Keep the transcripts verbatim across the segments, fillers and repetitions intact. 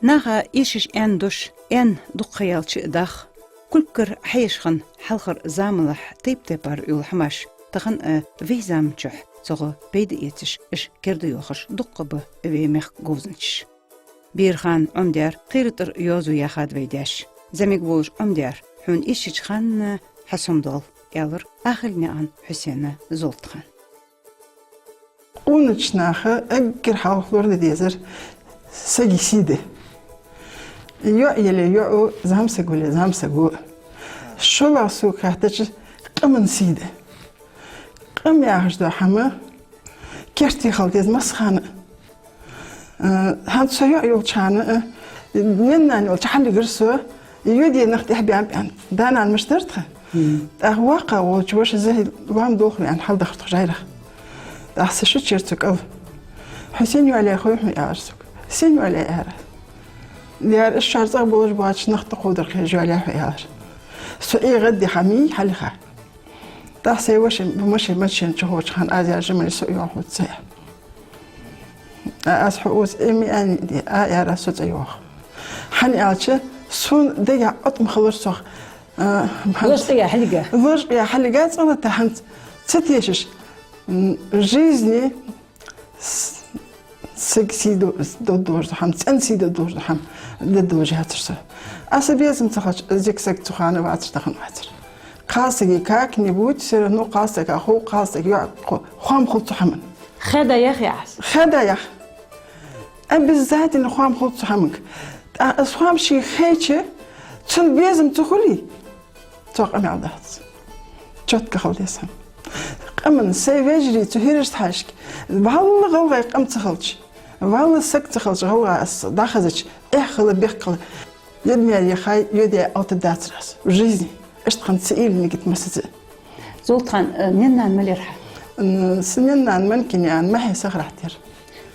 Наха эшаш аьнна дош, аьнна дукха ха яьлча а дагӀа. Кулгагара хьаеш хинна хьалхарча замалахь тайп-тайпара йола хӀамаш тахан а вай заман чухь цогӀа пайда эцаш, уж керда йохаш дукха ба вай мехка говзанчаш. Бера хана Ӏомадаьр, кхера тӀара йоазув яьхад вай даьша. ЗӀамига волаш Ӏомадаьр, хьона эшача хана хьасомадоал, аьлар Ахилганаькъан Хьусена Золтхана. Къонача наха эггара хьалха лораде дезар сага сий да. ЙоӀ яле йоӀо, зӀамсаг вале зӀамсаго. ШоллагӀа сога хаьттача, къаман сий да. Къам яхаш дола хӀама керте хила деза массахана а. Э, хӀанз со йоӀ йолча хана а, э, наьна-нана йолча хьалигара со йоденах тӀехьа баьннаб аьнна. Да-нана мишта дар тха? ТӀаккха воккхагӀа волча воша зехьа лоам долху ваьнна хьалдахар тхо жайрах. ТӀаккха са шу чура цо кӀал: «Хьо сен йоӀ лаьрхӀа хой хьона?» — аьлар сога. «Сен йоӀ лаьрхӀа?» — аьлар. «ЛаьрхӀа, ишшара цӀагӀа болаш боацаш нах тӀакховдар хьежа йоӀ лаьрхӀа хьо», — аьлар. Со эгӀаддиха мий хьалиха. ТӀаккха сай воша машен, машен чу ховча хана аз яр жимали со йоаху ца. А аз хьо уза эми ани ди, а яра со цӀа йоах. ХӀана аьлча, сона дега ӀотӀа ма хилар сох. А, лошкъе хьалига. Лошкъе хьалига цӀалата хӀанз ца тешаш. М, жизни с-, саг сий до-, доддожа хӀама, цӀен сий доддожа хӀама доддожа яцар со. Аз са безам ца хилча, зиг саг цу хана вацар, тахан вацар. Кхалсага как-нибудь, всё равно кхалсага хов, кхалсаг йоӀ хов, хоам хул цу хӀаман. Хеда яхе аз. Хеда ях. Обязательно хоам хул цу хӀаманга. ТӀаккха из хоам шийга хайча, цун безам ца хуле, цох къамаьл дац. Чотка хила деза хӀама. Къаман сай вежарий цу хӀирашта хьаьшка. Валла гӀалгӀай къам ца хилча, валла саг ца хилча, гӀалгӀа аз дӀахезача, эхь хила, бехк хила. Йодмер яхай, йоде алта дацар аз в жизни. Иштта хӀама ца ийла нигат массаза. Золтхан, э, наьна-нана малерхьа? М, са наьна-нана Манкинаькъан Махье Сахарахьтера.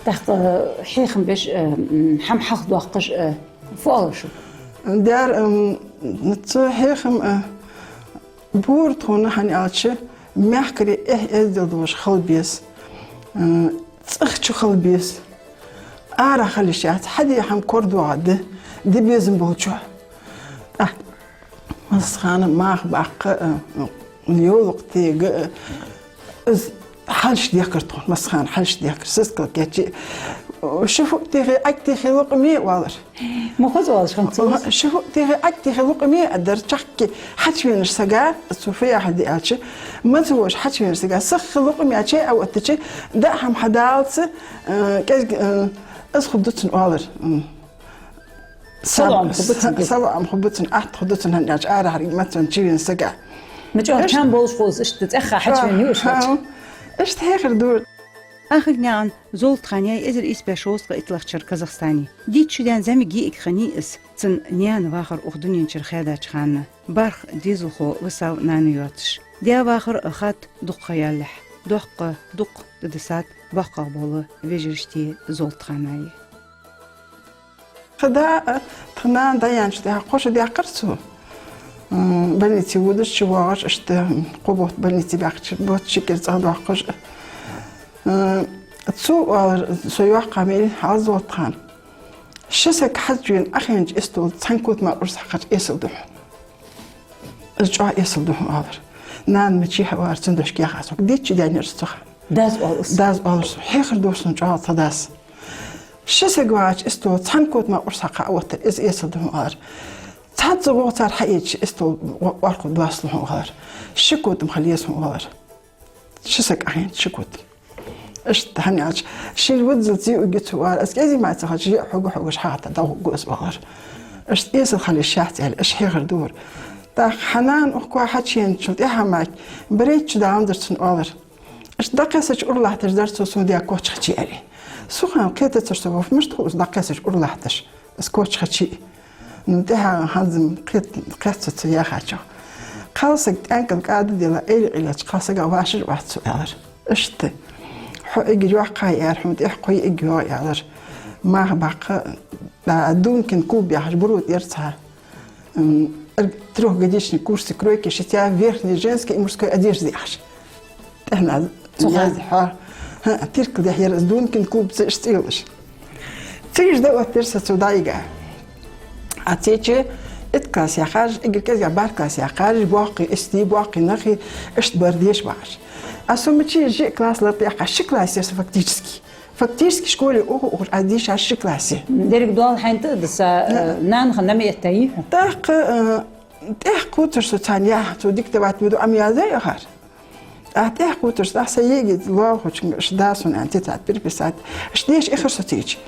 ТӀаккха, э, хьехам беш, э, м, хӀама хьалхадоаккхаш, э, фу оалар шуга? Дер, м, цу хьехам, э, бура тхона, хӀана аьлча, мехкарий эхь-эздел долаш хила беза, э, цӀагӀа чу хила беза. Арахьа хила йиш яц, хьаде хӀама корадоагӀаргда, де безам болчоа. ТӀаккха массахана маха баккха, э, йолакх тега, э, из хьалаш дехкар тхона, массахана хьалаш дехкар. Сискал кечи, э, ши фу техе, Ӏаг техе лукъаме оалар. Ма хоза оалаш хӀанз ца луш. Ши фу техе, Ӏаг техе лукъаме а дар, чаккхе хьачувенаш сага, цу фу яхар да аьлча, ма ца воаш хьачувенаш сага, сихха лукъаме чай а оттача, даа хӀама хьадалаца, э, кӀезига, э, из хургда цунна оалар. М. Салоам хургба цунна. Салоам хургба цунна, атта хургда цунна, хӀана аьлча арахьара ма цунна чувена сага. Ма чӀоагӀа чам болаш хул из, иштта цӀаьхха хьачувена юаш волча. Иштта хьехар ду. Ахилганаькъан Золтхан яьй эзар ийс бӀаь шовзткъеи итталагӀча шера Казахстане. Дийтта шу даьнна зӀамига йиӀиг хиннай из, цун наьна вахар укх дунен чура хаьдача хана. БархӀ дезалхо висав нана йоацаш. Даь вахар а хатта дукха ха ялалехь, доккха дукха тӀадисад боккхагӀа бола вежарашта Золтханна. Тха да, э, тха нана дӀаяьнначул тӀехьагӀа кхо шу даьккхар цо. М, больнице водаш, чувоагӀаш, иштта, м, кхо бутт больнице баьккхача, бутт ши кӀира цӀагӀа доаккхаш. Э, цо оалар, со йоккха мел хьалзолтхан. Ши саг хьачувена Ӏохайнача истола цхьан кота мара урс хьакхача эсала да хьона. Из чӀоагӀа эсала да хьона, оалар. Нана мичахьа вар, цун дошка яхар сога. Дийтта шу даьннад со цу хана. Дас оал из. Дас оалар сона. Хьехар ду сона чӀоагӀа тха дас. Ши саг вагӀача истола цхьан кота мара урс хьакха а оттар, из эсала да хьона, оалар. Цхьацца гӀо цар хьаэцача, истола гӀо-, орхо доасталу хьона, оалар. Ши кота-м хила еза хьона, оалар. Ши саг Ӏохайнача ши кота. Иштта, хӀана аьлча, шийна виззалца йиӀиг я цо, оалар, аз кӀезига мара ца хилча, йиӀ хьога-хьогаш хьагӀатта дӀагӀоргва аз, оалар. Иштта эсала хила йиш яц аьле, иштта хьехар ду вар. ТӀаккха хьа нана укх коа хьачувеначул тӀехьагӀа мара барайтта шу даланзар цун, оалар. Иштта дӀакхессача ура латташ дар цо, сона даь кочхачи аьле. Сона хана кхетацар со, ваф, мишта хул из дӀакхессача ура латташ, из кочхачи. Ну, тӀехьагӀа хӀанз-м кхет-, кхетац цо яхачох. Кхалсаг тӀанкӀал кӀада дила, эйла Ӏилача кхалсага вашар вац цо, аьлар. Иштта. Хьо эггара йоккха яр, хьона тӀехьа кхо йиӀиг йоагӀа, аьлар. Маха баккха, а, Дункин клуб яхаш буро тӀера цхьа, м, эр-, трёхгодичный курсы кройки шитья в верхней женской и мужской одежде яхаш. ТӀехьа цу хана. Хьо, хӀа, Тиркал дехьа яр из Дункин клуб ца иштта цӀи йолаш. Цига дӀаоттадир со цо дӀайига. А цече итт класс яхаш, эггара кӀезигагӀа бархӀ класс яхаш, боккхий истий, боккхий нахи, иштта бар деша багӀаш. А со мича жиъ класс лартӀа яьккхача, ши класс яр со фактически. Фактически школе ухаш, ухаш аз дийшар ши класс я. Деррига дола хьайна тӀа а да са, э, нана хинна ма этта йий хьо? ТӀаккха, э, тӀехьа кхувцар со царна яхь, цо диктовать ма ду, Ӏомаязде яхар. ТӀаккха тӀехьа кхувцар со, тӀаккха са йиӀига лоалахочунга, иштта да сона аьнна, тетрадь переписать. Иштта деша ихар со цече.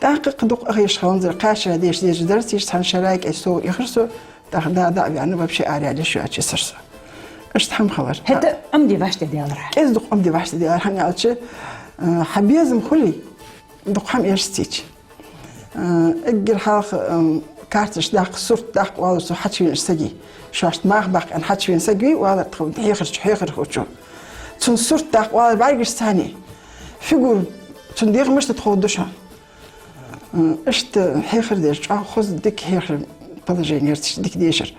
ТӀаккха кхы дукха ахеша хиланзар, кхаьчара деша дезаш дар цече, цхьан шера кӀезига сов ихар со, тӀаккха да дӀа а ваьнна, вообще араяла йиш йоацаш исар со. Иштта хӀама хилар. ХӀаьта Ӏомаде вӀаштӀехьадаьлар хьа? КӀезига дукха Ӏомаде вӀаштӀехьадаьлар, хӀана аьлча, э, хьа безам хуле, дукха хӀама эш цече. Э, эггара хьалха, э, карташ даккха, сурт даккха оалар цо хьачувена саги. Шоашта маха баккха аьнна хьачувена саг вий, оалар тха хьехарчо, хьехархочо. Цун сурт даккха оалар бӀаргашца цхьана. Фигура цун дегӀа мишта тхов ду шоана. Э, иштта хьехар деш, чӀоагӀа хоза дика хьехар, положени яр цу чу, дика дешар.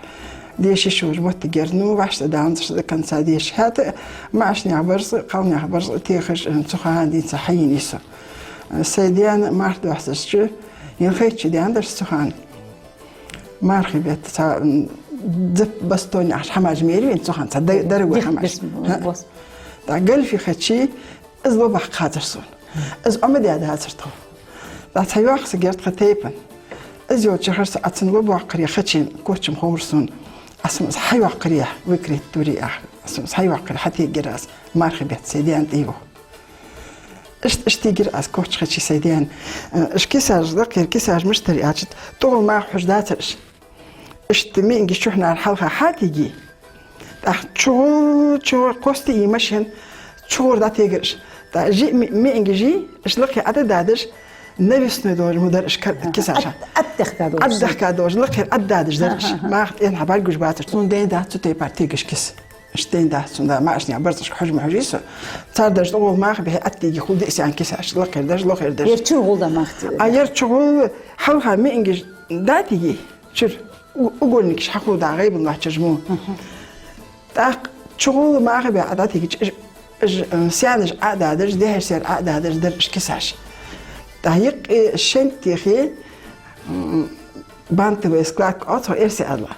Деша йиш йолаш моттиг яр, ну, вӀаштӀехьадаланзар со до конца деша. ХӀаьта маӀача наьха барзкъа, кхалнаьха барзкъа техаш, э, цу хана денз хьайийнай со. Э, сай даьна марха доасташ чу, ялхайтта шу даьннадар са цу хана. Мархий бетта цхьа, м, дзап, бастон яхаш хӀамаш мел яьннай цу хана, цхьа дар-, дарго хӀамаш. ТӀаккха гольфе хачи, из ло баккха хацар сона. Из Ӏомадаь дацар тхо. ТӀаккха цхьа йоккха саг яр тха тайпан. Из йолча хана со, Ӏа цунна ло боаккхаре хачен, корчам ховра сона. Ӏа сона из хьайоаккхаре, выкрыть дури, аьнна. Ӏа сона из хьайоаккхаре хьатегар аз, мархий бетта сай даьна тӀайоагӀа. Иштта, иштта тегар аз корча хачи сай даьна. Э, уж кисаж, лакхера кисаж мишта яр аьлча, тӀагӀолла маха хьожаш дацар уж. Иштта миъингий чухьнахьара хьалха хьатеги, тӀаккха чугӀул, чугӀул кхости машен, чугӀур дӀатегар уж. ТӀаккха жи-, ми-, миъингий жи, уж лакхе Ӏодададаш, навесной долаш ма дар уж кар-, кисаж. Ӏад-, Ӏаддехка долаш. Ӏаддехка долаш, лакхера Ӏодададаш дар уж. Маха тӀенхьа бӀаргагуш бацар. Сона дайна дац цу тайпара тегаш киса. Иштта дайна дац сона, да, маӀача наьха барзкъашка хьожа ма хьожий со. Цар даже тӀагӀолла маха бихьа Ӏадтеги хул диъ сян кисаж, лакхера даже, лохера даже. Ер чугӀул да маха те-. А ер чугӀул хьалха миъингий дӀатеги, чура у-, угольникаш хьахул да гӀайбан латтача жмо. ТӀаккха чугӀул маха бе Ӏа дӀатегача, уж, уж, э, сянаш Ӏодадаш, дехьа сер Ӏодадаш дар уж кисаж. ТӀаккха юкъе шенк техе, м, бантовая складка оал цох эрсий аьлча.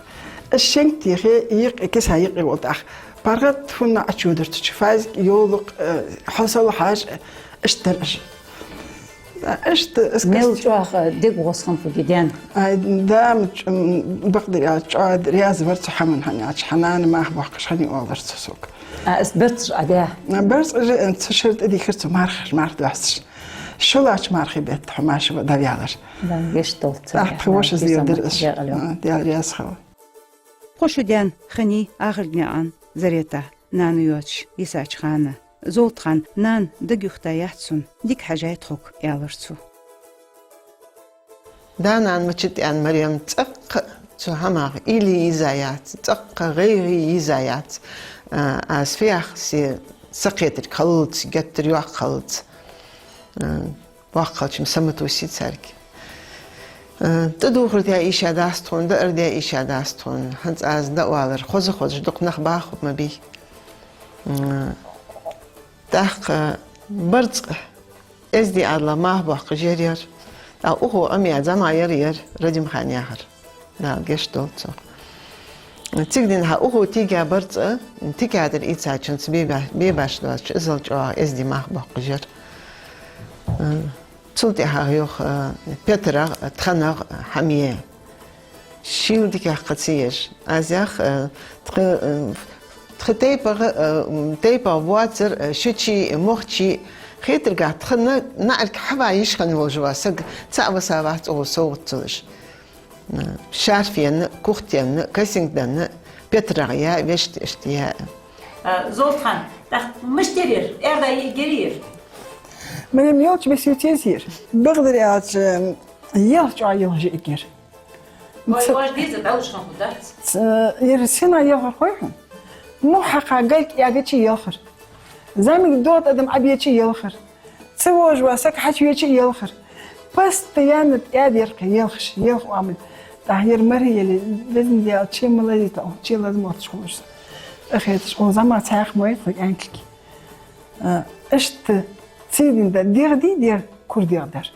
Уж шенк техе юкъе, киса юкъе вола тӀаккха. ПаргӀата фуннагӀа Ӏочуйодар цу чу, фазик, йовлакх, э, хьо со лохаш, иштта дар уж. Иштта из мел кас- чӀоагӀа дега гӀос хиннав хьога даьна? Ай, да, м, ч-, м, бакъдар аьлча, чӀоагӀа раьза вар цу хӀаман, хӀана аьлча, хьа нана маха боаккхаш хиннай оалар цо сога. А, из барзкъаш Ӏа даь? А, барзкъаш, э, цу шера тӀадийхар цо мархаш, марха доасташ. ШоллагӀча мархий бетта хьо маша ва-, дӀаваьлар. Да, гешт долда цунна. ТӀаккха тха вошас леладир из. А, Даьла раьза хилва. Кхо шу даьнна хиннай ахаргнаькъан Заретагахь нана йоацаш йисача хана. Золтхан нана дага юхатаяц цунна, дика хьежай тхога, аьлар цо. Да-нана мичад аьнна, Марем, цӀаккха цу хӀамах уйла е йизаяц, цӀаккха гӀайгӀа е йизаяц. А, аз фу йоах, се сакхетарг хиллалца, геттара йоккха хиллалца. А, воккха хилча-м са ма тувсий царга. Э, тӀадувхар де эшадац тхона, даар де эшадац тхона. ХӀанз аз дӀаоалар хоза-хозаш дукха нах бахаб ма бий. М, тӀаккха барзкъа эздий Ӏаьдала маха боаккхаш яр ер. ТӀаккха укхо Ӏомаяь зӀамагӀа яр ер, Радимхан яхар. Дала гешт долда цох. Цига денз хьа укхо тийга барзкъа, тикадар ийцачунца бе-, бебаш доацаш, иззал чӀоагӀа эздий маха боаккхаш яр. Цул тӀехьагӀа йоах, э, ПетрагӀа, ТхаьнагӀа хӀама е. Шийла дикагӀа кхы ца еш. Аз йоах, э, тха, э, тха тайпагӀа, э, м, тайпагӀа воацар, э, шучий, мохчий, хетаргахьа тха на-, наӀарга хьава йиш хинна волаш ва саг, цаӀ васа вац цӀагӀо совгӀат ца луш. Шарф енна, кухта енна, косынка денна, ПетрагӀа я, вешта иштта я. А, Золтхан, тӀаккха мишта яр ер? Аьрда йиӀигер ер? Марем, йолча бесса ю теза ер. Бакъдар аьлча, елх чӀоагӀа елха жиӀигер. Вай, ца-, вай, деза, дӀалуш хинна хӀама дац. Ц-, ер сенах елхар хой хьона? Мух хьакха гайка эгача елхар. ЗӀамига догӀа тӀадам Ӏобеча елхар. Ца вожаш вола саг хьачувеча а елхар. Постоянно тӀаьда яр-кх елхаш, елха оамал. ТӀаккха ер мархӀа яле, везан Даьла, чей ма лазийта, чей лаза мотташ хулаш. ТӀахеташ, укх зӀамагӀа цхьаькха ма вайта тхога аьнкилг. А, иштта цига денз да, дегӀ дий, дегӀ, кура дегӀ дар.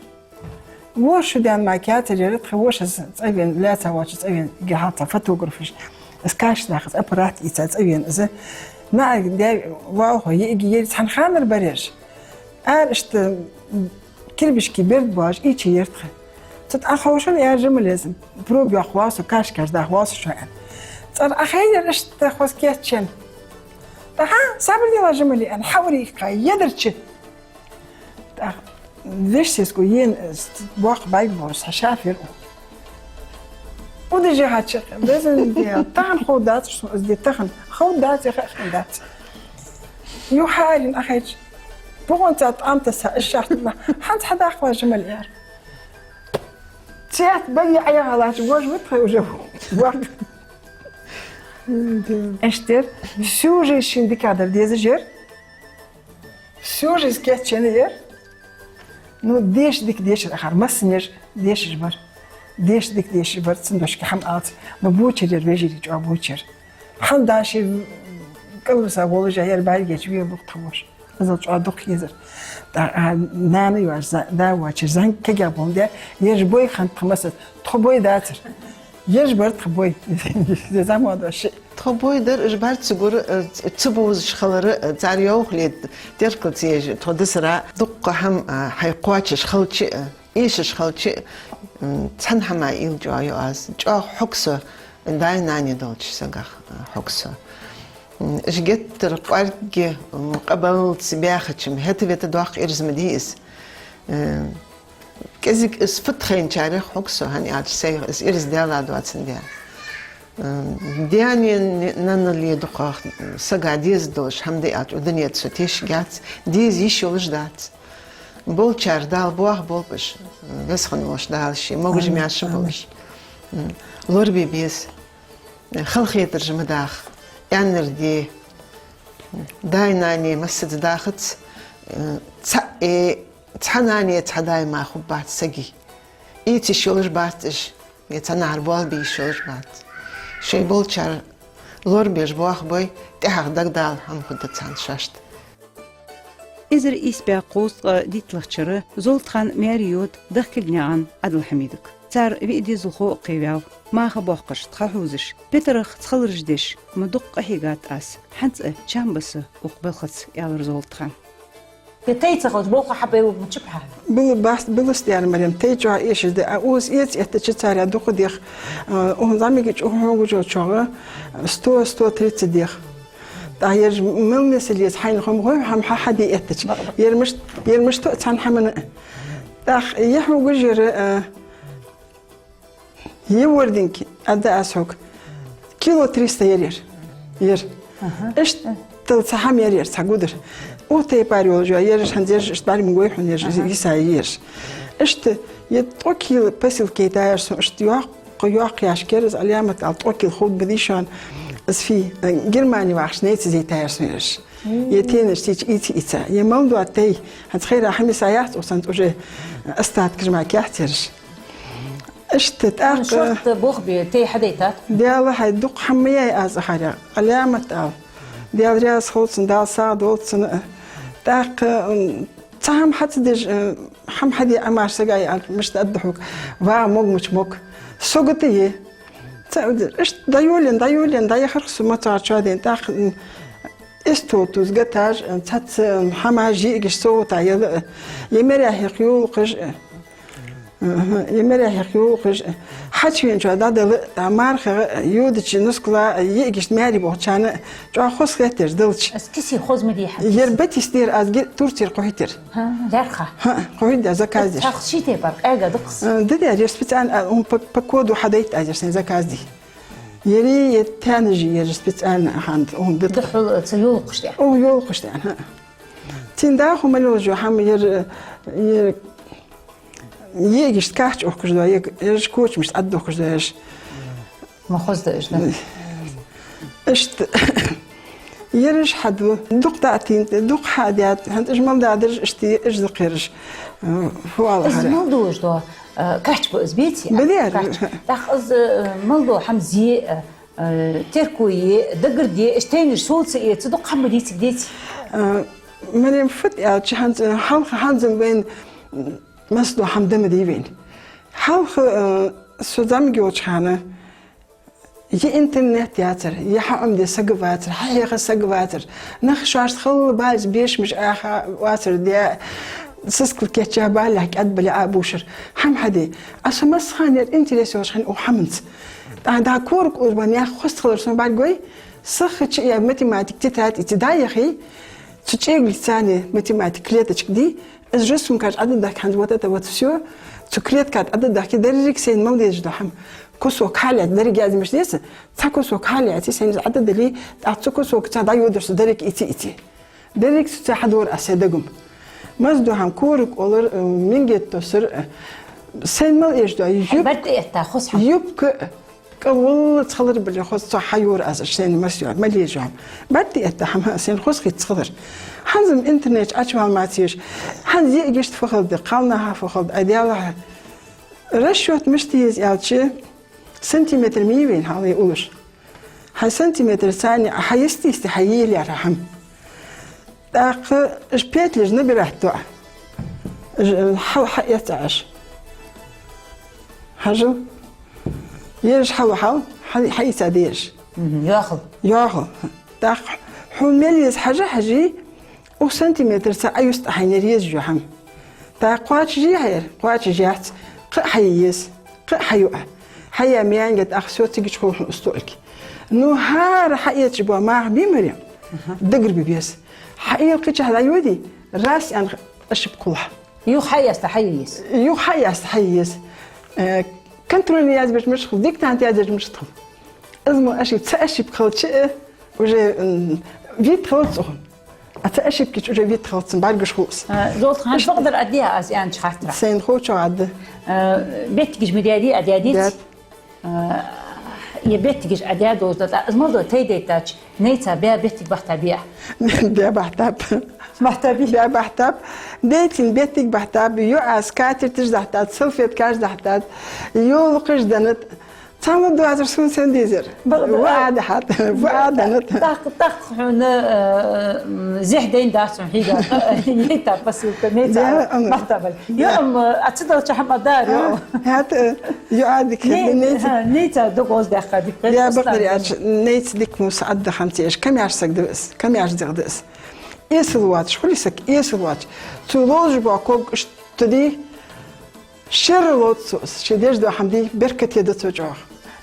Воша шу даьнна ма кхаьчар, ер тха вошас цӀавена, лаьца волча цӀавена, гехьа цхьа фотографаш. Из каш даха, из аппарат ийца цӀавена из. НаӀарга даь валхо, йиӀиги ери цхьан ханара бар ераш. Ара иштта кирбишки берд боалаш, ийча ер тха. Цу тӀа ховшал яр Жамале, проба йоаккха воал со, каш-каш даха воал со шоана. ЦӀагӀара Ӏохайна ер иштта хоза кийчъенна. ТӀаккха, сабар делахь, Жамале, аьнна, хьаури кхай, едарча. ТӀаккха вешсеску ена, боккха бӀарг болаш, цхьа шафер ва. Удажи хьачакх, безам де, тахан ховргдац сона из де, тахан ховргдац, е хаьа хиннадац. Юххьанца Ӏохайча, буханца тӀом тесса, из шахтала, хӀанз хьадаккхалахь, Жамале, аьлар. Цецбаги Ӏайха лаьча, гож витхай уже. Вот. Иштта ер, всю жизнь шийна дикагӀдар дезаш яр. Всю жизнь кийчъенна яр. Ну, деша дика дешар ахар, массанеша дешаш бар. Деша дика дешаш бар, цун дошка хӀама алац. Ма бочар яр, вежарий, чӀоагӀа бочар. ХӀанз даши кӀалвиса волаш яр, бӀаргех ве бух тха воша. Азал чӀоагӀа дукха езар. ТӀа, а, нана йоаш, за-, да воацар, зӀамига кагий болаш да, ераш бой хиннад тха массаза, тхо бой дацар. Ераш бар тха бой. Зама дош. Тхо бой дар, уж барт ца гур, э, ц-, ца бовзаш хилар, э, цар йоах ле, теркал ца еш, тхо дисар, дукха хӀама, э, хьай кхоачаш хилча, э, эшаш хилча, м, цхьан хӀаман уйла чӀоагӀа ю аз. ЧӀоагӀа хьог со, даь-нана долча сагах, э, хьог со. М, уж геттара кӀоарга, м, къабалца баьхача-м, хӀета-вета доккха ираз ма дий из. Э, КӀезига из фуд хайначарех хьог со, хӀана аьлча сайх из ираз даьлла доацандаь. Даьна-нанна ле дукхагӀа сага деза долаш хӀама да аьлча, укх дунен тӀа со тешаргьяц, деза йиш йолаш дац. Болчар Дала боахаболба уж, веза хинна волча Дала ший могаш-маьрша болаш. Лорабе беза. Халахетараш ма даха, аьннар де. Даь-наьна массаза дахац, цхьа, э, цхьа нана, цхьа даь мара хургбац сага. Ийца йиш йолаш бац уж, е цхьаннахьара болх бе йиш йолаш бац. Шоай болчар лорабеш боахабой, тӀехьагӀа дагадоагӀа хӀама хургда царна шоашта. Эзар ийс бӀаь кхузткъа дийтлагӀча шера Золтхан маьре йода Дахкилгнаькъан Ӏадалхьамидага. Цар виъ дезалхо кхеваьв, маха боаккхаш, тха хьувзаш, петарах цхалараш деш, ма дукха къахьийгад аз, хӀанз а чам ба са укх балхаца, аьлар Золтхана. Е тай ца хилча, болх хьабайла мичаб хьа? Бала баст, баласт, аьлар Марем, тай чӀоагӀа эшаш да. А укхаза эца эттача цар дукха дех, а, укхун зӀамига чӀоагӀа хьогаш йолчоагӀа сто, сто тридцать дех. ТӀаккха ераш мел месал еза хьайна хӀама гой, хӀама хьа-, хьаде эттача. Ер мишт-, ер мишта цхьан хӀамана. ТӀаккха е хьогаш яр, а, е вординг, аргда аз хьога, кило триста яр ер. Ер. Аха. Иштта цхьа хӀама яр ер, цхьа гудар. Укх тайпара йолаш я ераш, хӀанз ераш иштта бӀарга ма гой хьона, ераш, аха, йиса ераш. Иштта е ткъо кила посылка яйтаяр сона, иштта йоккха, йоккха яьшка яр из, Ӏаламат аьле, ткъо кила ховргба дий шоана. Из фи, э, Германе вахача найцаца яйтаяр сона ераш. Е тенаш тийча ийца, ийца. Е мел дола тай, хӀанз хайра хӀама йиса яц укхаза, уже остаткаш мара кийчъяьр ераш. Иштта тӀаккха шортта болх бе тай хьадайтад. Даьла хьай, дукха хӀама ма яьй аз ахаря, Ӏаламат аьле. Даьла раьза хилва цунна, Дала сагӀа долда цунна. ТӀаккха, м, цхьа хӀама хьа ца деш, э, хӀама хьаде Ӏамаш сага я аьлча, мишта аргда хьога, вагӀа мог мича мог. Сагота е. Ца, иштта дӀайолаенна, дӀайолаенна, дӀаяхар-кх со моцагӀа чу дайна, тӀаккха, м, эстол тувса гаташ, м, цхьацца, м, хӀамаш, йиӀигаш совгӀата яла, э, е мерехьех йолакхаш, э, Аха, е мерехьех йолакхаш, хьачувеначоа дӀадала, а, мархех, а, йодача нускала, а, йиӀигашта маьре боахачарна чӀоагӀа хоза хетар делча. Аз кисе хоза ма дий хьа. Ер батис дера аз ги-, Турцера кхухьийтар. ХӀа, лаьрхӀа. ХӀа, кхухьийтар, заказ деш. Цхьа ший тайпара къаьга дукхас. А, да, да, ер специально, а, он по, по коду хьадайт аз ер сайна заказ дий. Ери, е тянажи, ер специально хӀанз, он да. Духьал, а, ца йолакхаш тӀа. О, йолакхаш тӀа, хӀа. Цин даху малюжу хӀама ер, ер ЕгӀигаш кач ухкаш да, е-, ераш кочамашта Ӏаддухкаш да ераш. Ма хоза да уж, да? Иштта. Ераш хьаду, дукха дӀа а тийна, дукха хьа а даьд, хӀанз уж мел дадараш иштта, уж даккхараш. Э, фу ала хьара. Из мел долаш да, э, кач ба из, беций? Ба дер. Кач. ТӀаккха из, э, мел дола хӀама зе, э, э, терко е, дагар де, иштта тайнаш сол ца эца, дукха хӀама дийциг деций? Э, Марем, фуд аьлча, хӀанз, хьалха хӀанзал вайна, Массадола хӀама да ма дий вайна. Хьалха, э, со зӀамига йолча хана, е интернет яцар, е хьаӀомаде саг вацар, хьахьеха саг вацар. Нах шоашта хала баллалца бешамаш Ӏаха вацар, де сискал кийчъя баллалца кӀаьд бале а бувцар. ХӀама хьаде. А со массахана ер интерес йолаш хиннав укх хӀаманца. ТӀаккха коракӀолаш бола нах хозахилар сона бӀаргагой, сахача я математика тетрадь эций, дӀаяхий, цу чӀегилг царна математика клеточка дий, из рисункаш Ӏодадахка хӀанз вот это вот всё, цу клеткаш Ӏодадахка, деррига сайна мел дезаш дола хӀама. Кусок хьалаьца, деррига язъе мишта деза, цхьа кусок хьалаьций, сайна из Ӏодадалий, тӀаккха цу кусока цхьа дӀайодар со, деррига эций, эций. Деррига цу цхьа хьадора аз сай дагам. Маза дола хӀама, коракӀолар, э, мингет тосар, э, сайна мел эш дола юб-, Барт этта, хоза хӀама. Юбка, кӀа валлалца хилар бале, хоза цох хьайора аз, сайна мел эш йола, мел эш йола хӀама. Барт этта хӀама, сайна хоза хийца хилар. ХӀанз-м интернет чу Ӏочувала ма ца езаш. ХӀанз йиӀигашта фу хилда, кхалнаха фу хилда, а Даьллахьа. Расчёт мишта еза аьлча, сантиметр ма йий вайна хьалха уллаш. Хьай сантиметр царна хьайисте-йисте хьайийлар хӀама. ТӀаккха уж петляш набирать ду Ӏа. Уж, э, хьал хьаэц Ӏа уж. Хьажал. Ераш хьал, хьал, хьа-, хьаийца дезаш. Мгм, йоахал. Йоахал. ТӀаккха хьона мел еза хьажа-хьажий, укх сантиметрца Ӏоюста хьайна ер езаш йола хӀама. ТӀаккха кхоачашъий хьо ер, кхоачашъяц, кхы а хьае еза, кхы а хьаю Ӏа. Хьаяь меяьннга тӀаккха всё, цига чу хул хьона устойки. Ну, хӀара хьаэцаш бола маха бий, Марем, Аха. Дагарбе беза. Хьаийла кхычахьа дӀайодий, раз аьнна ошибка хул хьа. Юха хьаэцаш хьае еза. Юха хьаэцаш хьае еза. Э, контрольни язбеш мишта хул, диктант язъеш мишта хул. Из мо ошиб-, цхьа ошибка хилча, э, уже, м, вид хилац цох. А цхьа ошибка йича уже вид хилац, бӀаргагуш хул из. Э, Золтхан, бакъдар Ӏадийя аз аьннача хаттара? Сайна ховчох Ӏадда. Э, беттигаш ма даьдий, Ӏадаьдий? Даьд. Э, е беттигаш Ӏадаь долаш да, тӀаккха из мел дола тайдайтача, найца баь беттиг бахьийтабий Ӏа? Баь бахьийтаб. Бахьийтабий? Баь бахьийтаб. Дайтина беттиг бахьийтаб, йоӀа скатерташ дахьийтад, салфеткаш дахьийтад, йолакхаш деннад. Цхьа ма доацар сона сенна дезар. Бакъда, Ва а, а дахьийтад, ва а деннад. ТӀаккха, тӀаккха хьона, э, м, зехьа дайна дац хьона хьийга, яйта посылка, найца Да, ам. бахьийтабале. Да. ЙоӀ-м, э, а ца делча хӀама дар, йоӀ. А, хӀаьта, э, йоӀа дика хет, Не, найца. ха, найца дог гӀоздаккха дика хет, Я, устан бакъдар дика. аьлча, найца дика мус Ӏадда хӀама ца еш, камаьрша саг да из, камаьрша дегӀ да из. Эсала воацаш хулий саг, эсала воацаш. Цо ловзаш бола ког иштта дий, шера ловз цо из, ше деш дола хӀама дий, беркате да цо чӀоагӀа.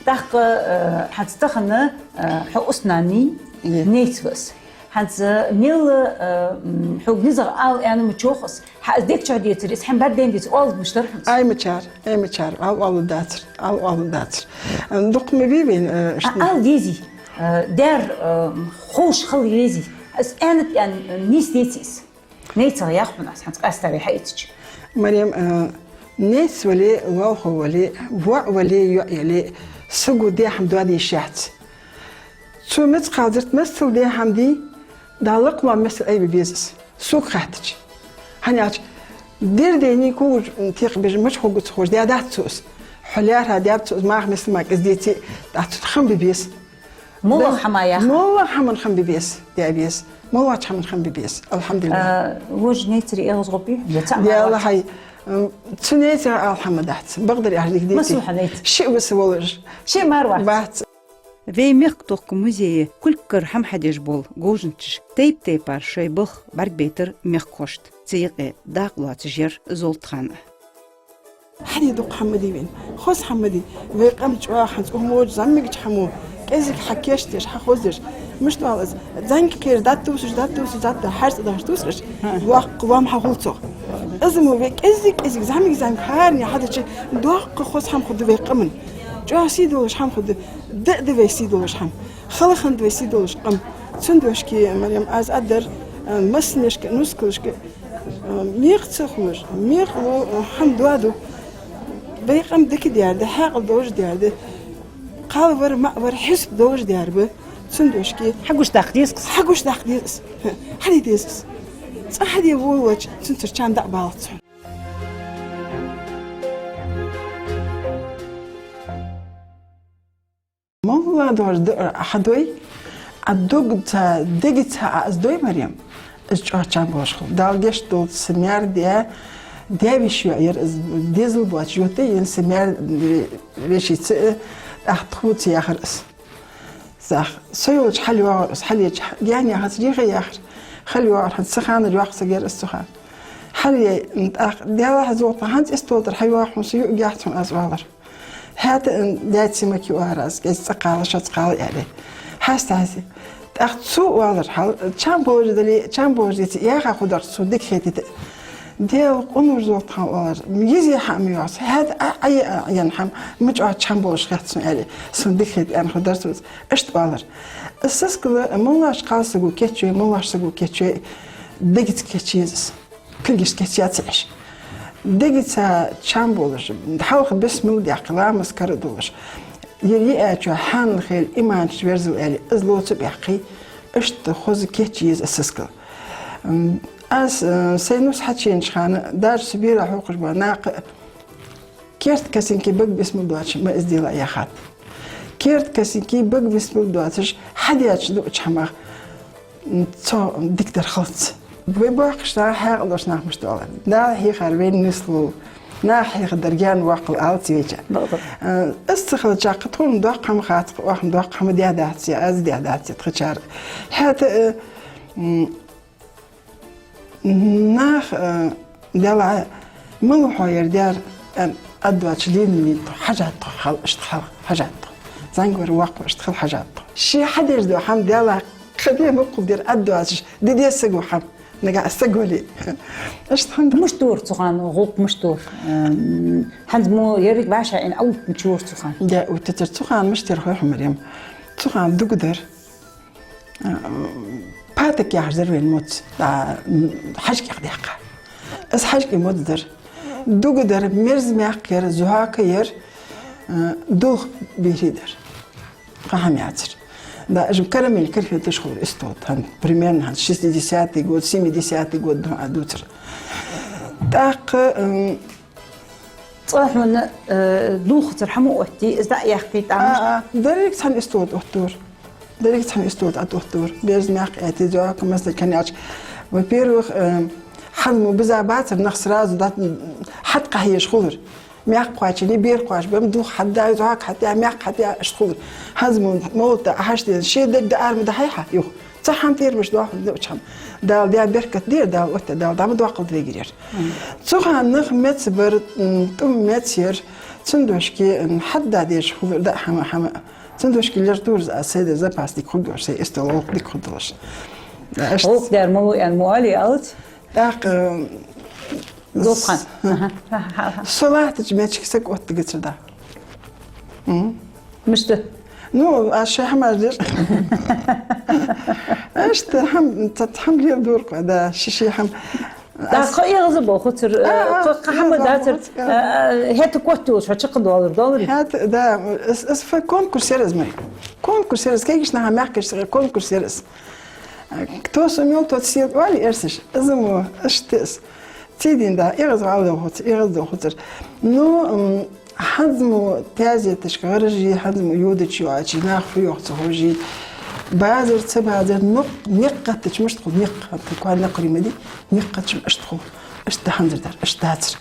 ТӀаккха, э, хӀанз тахан, э, хьо устан нанний, Е. найц ва из. ХӀанз мел, э, м, хьога низагӀа ала аьнна ма чох из. Хьа из дег чу децаре, из хьа бӀаргадайна децаре, оалаш мишта дар хьона из? Аймачар, аймачар, ала оалаш дацар, ала оалаш дацар. Э, дукха ма бий вайна, э, А, иштта. ала дезий, э, даьр, э, ховш хила езий. Из аьннад аьнна, э, нийса деций из? НайцагӀа яхар хьона аз хӀанз къаьстта вай хьаэцача. Марем, э, найц вале, лоалахо вале, воӀ вале, йоӀ яле, саго даь хӀама доаде йиш яц. Цо мискъал заррат миссел даь хӀама дий, дӀа лакхлоам миссел айбе беза из, сога хаьттача. ХӀана аьлча, деррига дийнахьа когаш текхабеш мича хургва ца ховш, даьдац цо из. Хьо лаьрхӀа даьб цо из, маха миссел мара кӀезига деце а, тӀаккха цунна хам бе беза. МоллагӀа хӀама яха. МоллагӀа хӀаман хам бе беза, даь беза. МоллагӀча хӀаман хам бе беза. АлхьамдулиллахӀ. А, вож найцаре эгӀаз гӀо бий? Я цаӀ мара вац? Даьла хьай, м, цу найцара ала хӀама дац. Бакъдар аьлча дика деций. Масса хьа найц? Шиъ ва са волаш. Шиъ мара вац? Вац. Вай мехка тохка музее кулгагара хӀама хьадеш бола говзанчаш тайп-тайпара шоай балха бӀаргабайтар мехкахошта. Цу юкъе дакъа лоацаш яр Золтхан а. Хьаде дукха хӀама ма дий вайна. Хоза хӀама ма дий. Вай къам чӀоагӀа хӀанз укх мо зӀамигача хӀамо, кӀезига хьакийчдеш, хьахозаш. Мишта оал из? ЗӀамига кхераш дӀатувсаш, дӀатувсаш, дӀатта харц дахаш тувсаш. ХӀа. Доккха лоам хьахул цох. Из мо вай кӀезига-кӀезига, зӀамига-зӀамига хӀаране хьадича, доккха хоза хӀама хургда вай къаман. ЧӀоагӀа сий долаш хӀама хургда. Даь да вай сий долаш хӀама. Хала хиннад вай сий долаш къам. Цудухьа, Марем, аз аргдар, а, массанешка, нускалашка, а, мекъа ца хулаш, мекъало, а, хӀама доаду. Вай къам дика дар да, хьаькъал долаш дар да. Кхалвар, маӀавар хьисап долаш дар ба. Цудухьа хьагучадаккха деза-кх из. Хьагучадаккха деза-кх из. Хьаде деза-кх из. ЦӀа хьаде волавелча, цунцара чам дӀа а балац хьона. МоллагӀа дош да, хьадой, а догца, дегца а из дой, Марем, из чӀоагӀа чам болаш хул. Дала гешт долда са маьр-даь, Даь-веший йоӀ яр из, дезал боацаш йоӀ тӀа, ен са маьр-, вешийца, э, тӀаккха тхоца яхар из. Зах, со йолча хьалйоагӀар из, хьалъеча, гаьна яхац, дехьа яхар. ХьалйоагӀар хӀанз, са ханара йоккха саг яр из цу хана. Хьалъяь, м, тӀаккха, Даьллахьа, золтан, хӀанз истола тӀара хьайоагӀа хьона, са юкъ яхьа хьона аз, оалар. ХӀаьта, м, даьца ма кхийтар аз, кӀезига цӀаккха ала, шозза кхийтар аьле. Хьаста, хьаста. ТӀаккха цо оалар, хьал, чам болаш дале, чам болаш деце, яха хургдар цо, дика хетийта. Даьла къинойх, золтан, оалар. Еза хӀама йоагӀац, хӀаьта а, а, а, а, ян хӀама, ма чӀоагӀа чам болаш хет сона, аьле. Сона дика хет аьнна хургдар цо, иштта оалар. Сискал моллагӀча кхалсаго кийчъе, моллагӀча саго кийчъе, дегаца кийчъе еза из. Кулгашца кийчъяьй уж. Дегаца чам болаш, хьалха бисмилла даьккха, ламаз кара долаш. Ер йиачо хьанал хиле иман чу верзал аьле, из лоаца баьккхе, иштта хоза кийчъе еза из сискал. М, аз, э, сай нус хьачуенача хана, даже са бера хьокхаш бола нах а, керда касинки бага бисмилла доацаш ма из делахь яхад. Керда касинки бага бисмилла доацаш, хьадеча дуача хӀамах, м, цо дикадар хилац. Вай боккхийча наха, хьаькъал долча наха мишта оал: Дала хьийхар вайна нийслу, наха хьийхадар гаьна воаккхалва, оалац вайча. Бакъда. Э, из ца хилча, кхы тхона доккха хӀама хац, кхы оаха доккха хӀама даь дац, е аз даь дац, е тхоачар. ХӀаьта, э, м, нах, э, Даьллахьа, мала хьо ер даьр, аьнна, аргдоацаш лийнна, лийнна тхо, хьажад тхо, хьал, иштта хьал, хьажад тхо. ЗӀамига вар, воккха вар, иштта хила хьажад тхо. Ше хьадеш дола хӀама Даьллахьа, кхы де мукъа дер аргдоацаш, де деза саго хӀама, нагахь саг вале. Иштта хӀама да. Мишта дора цу хана, гӀулакх мишта дора? Эм, хӀанз мо ерриг вӀашагӀъийна, а утта мича вора цу хана? Да, уттацар цу хана, мишта яр хой хьона, Марем. Цу хана дуга дар. Паток яхаш дар вайна моц, а, м, хьажкӀех даьккха. Из хьажкӀий моц дар. Дуга дар, мерза маькх яр, зоахка яр, а, дулх берхӀий дар. Кхы хӀама яцар. Да, уж карамель конфеташ хулар истола тӀа, хӀанз, примерно, хӀанз шестидесятый год, семидесятый год ду-, а, дувцар. ТӀаккха, м, Цкъа хьона, э, дулхацара хӀама оттадий, из дӀа а яьккхий тӀа? А, а, деррига цхьан истола тӀа оттадора. Деррига цхьан истола тӀа оттадора. Берза маькх эттий, зоахка, массанахьа аьлча. Во-первых, э, хӀанз мо биза бацар нах сразу да, хьатӀакхахьа езаш хулар. Маькх кхоачийна, бер кхоачабаь, дулх хьатӀадаь, зоахка хьатӀадаь, маькх хьатӀадаь, иштта хулар. ХӀанз мо моллагӀа тӀа Ӏа хьаштдена, ше дерг да ара ма дахьий хьа, юха. Цхьа хӀама тӀера мишта доахаргда, учхьама. Дала даь беркат да ер, Дала оттадаь, Дала дӀа ма доаккхалда вайгара ер. Мгм. Цу хана нах меца бар, м, тӀум меца яр, цудухьа, м, хьатӀада дезаш хулар, да, хӀама, хӀама. Цудухьа литература аз сай да запас дика хургдолаш, сай истола гӀулакх дика хургдолаш. Да, иштта. ГӀулакх дар малув аьнна мо оалий, оалац? ТӀаккха, э, Зулпхан. Аха. Со латтача меттиге саг оттадергдацар да. М. Мишта? Ну, аз ши хӀамаш дир. Иштта хӀама, цхьа хӀама леладора-кх, да, ши-ши хӀама. ТӀаккха эгӀаза бола хуцар, а, а, кхы, кхы хӀама эгӀаза бола дацар, хуцар, а, а, хӀаьта котта йолаш хьо чакхдоалар, доаллий? ХӀаьта, да, из, из фа-, конкурс яр из, Марем. Конкурс яр из, кагийча наха, мехкарча наха конкурс яр из. «Кто сумел, тот съел», оалий эрсаша. Из мо, иштта из. Цу дийнахьа, эгӀаза валла хуцар, эгӀаза дола хуцар. Ну, м, хӀанз мо тезеташка гӀараш е, хӀанз мо йодача йоагӀача наха фу йоах ца ховш е. Базар, ца базар, ну, никъ гӀаттача мишта хул, никъ, хӀанз кхоана накхарий ма дий, никъ гӀаттача иштта хул. Иштта да хӀанзардар, иштта дацар.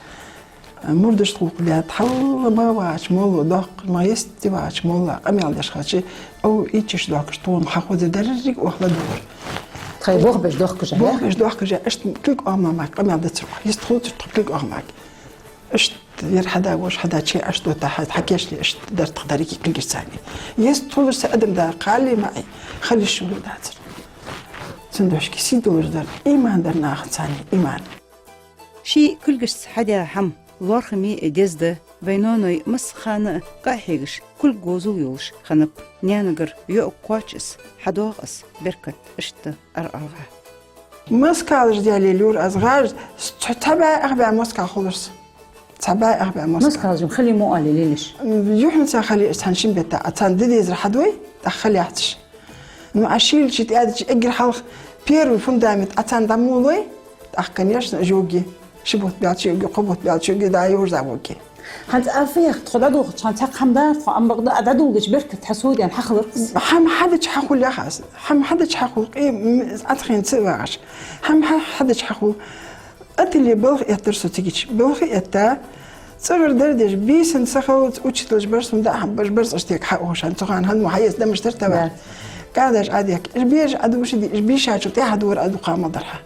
Мурдашта гӀулакх даьд, хьалла ма вагӀача молла доккха, ма йисте вагӀача молла къамаьл деш хилча, ов, иччаш дохкаш тхона хьахоза деррига оаха ладувгӀар. Тхай бохабеш дохкаш, я? Бохабеш дохкаш, иштта кулг оаха мара къамаьл дацар оаха. Йист хулацар тхо кулг оаха мара. Иштта ер хьада, воша хьада, чай Ӏаш дота, хьа-, хьакийчле, иштта дар тха деррига кулгашца. Йист хулаш са адам дар, кхалли маӀи, хала йиш йолаш дацар. Цудухьа сий долаш дар, иман дар нахаца, иман. Ший кулгашца хьадаь хӀама лоархӀаме деза да, вай ноаной массахана а къахьегаш, кулг говзал йолаш хиннаб. Наьнагара йоӀ кхоач из, хьадоагӀа из беркат, иштта ара оалахьа. Москалаш даьле лора аз гӀаж, цхьа, цхьа бӀаь, ах бӀаь москал хулар са. Цхьа бӀаь, ах бӀаь москал. Москалаш хали мо али лелаш? Юхьанца хали, цхьан шин бетта, а царна де дезар хьадой, тӀаккха хали яхьаш. Ну, а шийлача тӀаьдача эггара хьалха первый фундамент а царна дӀа мо лой, тӀаккха, конечно, жоги. Ши бутт баьлча йоги, кхо бутт баьлча йоги, да, йожа воги. ХӀанз а фу яхар, тхо дӀадохача, хӀанз цхьаккха хӀама дар тхо, ам бакъда а дӀадоладича беркат хьасуден хьахилар-кх из. ХӀама хьадича хьахул яхаш. ХӀама хьадича хьахул, къе, м, Ӏатхин ца вагӀаш. ХӀама хьа-, хьадича хьахул. Ателье балха эттар со цигача. Балха этта, цӀагӀара дар деш, бийсан сахалца учителаш бар, сона даа хӀама беш, барзкъаш тӀа хьаухаш, цу хана хӀанз мо хьаэца дамаш тара товар. Да. КӀадаш Ӏодехка. Уж бераш Ӏодувшаде, уж бийшачул тӀехьа дора аз дукха мел дар хьа.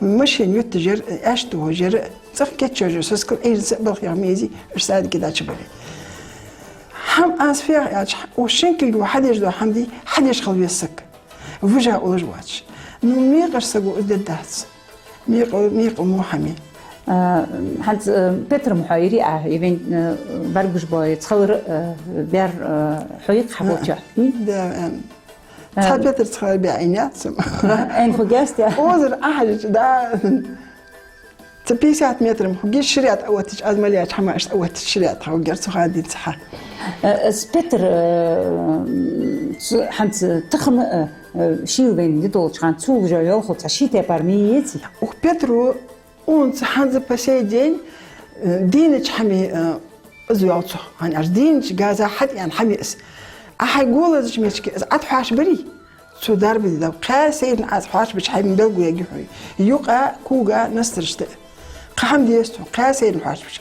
Машин ютташ яр, аьшта тохаш яр, цӀагӀа кийчъяьр, со сискал Ӏийрца балха яха мези, уж садике дӀачубале. ХӀама аз фу йоах аьлча, уж шинкилг ва хьадеш дола хӀама дий, хьадеш хила веза саг. Вижа уллаш воацаш. Ну, мекъаш саго из дергдац. Мекъал, мекъал мо хӀама я. А, хӀанз, а, Петр-м хьо йирий Ӏа, е вайна, а, бӀаргагуш бола, цхьалара, а, бер, а, хьо йий-кх хьа болча? Да, а. А. Цхьа Петр, цхьалара бер Ӏийна яц-м. Ӏийна хургьяц-те? Озар Ӏохьежача, да. Цхьа пятьдесят метр-м хургья, ширя тӀаоттача, аз мел яьча хӀамашта тӀаоттача, ширя тӀа хургьяр цу хана денз хьа. Э, из Петр, э, ц-, хӀанз тахан, э, э, шийла вайна ди долча хана, цул жа йолху цхьа ший тайпара ма йий-те? Укх Петро, укхунца хӀанз по сей день, э, дийнача хӀамий, э, из йоал цох, хӀана аьлча дийнача газа хьатӀаяьнна хӀама я из. Ӏа хьай го лазача меттиге из Ӏа тӀахьош барий? Цо дарба дергда. Кхаь сайранна Ӏа из хьош бича хьайна белгалъергья хьона. Юкъа, кога, настараш тӀа. Кхы хӀама деза цо, кхаь сайранна хьош бича.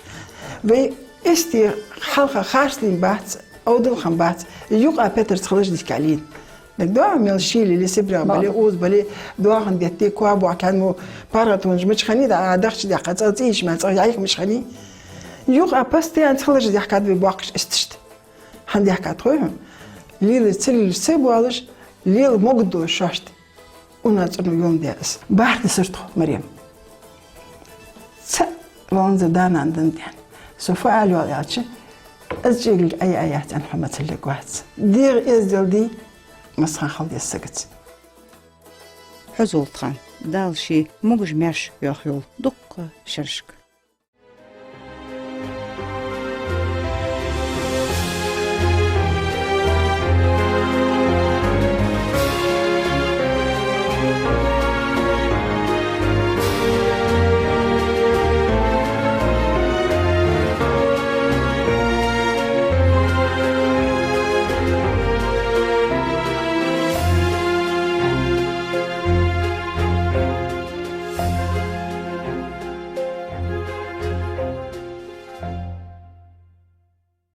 Вай истий хьалха харцлийна бац, овдал хинна бац, юкъа Петр цхьаллаш дика лийна. ДагадоагӀий, мел шийла лесибрегӀ бале, укхаза бале, доахан детта, коа бохкан мо паргӀатонаш мича хиннай, дӀа дахча даьккха, цӀагӀа цӀийш ма, цӀагӀа яйх мича хиннай. Юкъа постоянно цхьаллаш даьхкад вай боккхийча эсташта. ХӀана даьхкад хой хьона? Лелаш ца лелаш ца боалаш, лела могаргдолаш шоашта. Унна цӀено йоландаь из. БархӀ ди сар тхо, Марем. Цхьа валанза да-нана даьнна. Со фу ала йоал аьлча, из чӀегилг Ӏа яц аьнна хьо мацаллег вац. ДегӀа эздел дий, массахана хила деза сагаца. Хьо золтхан, Дала ший могаш-маьрша йоах йола дуккха шерашка.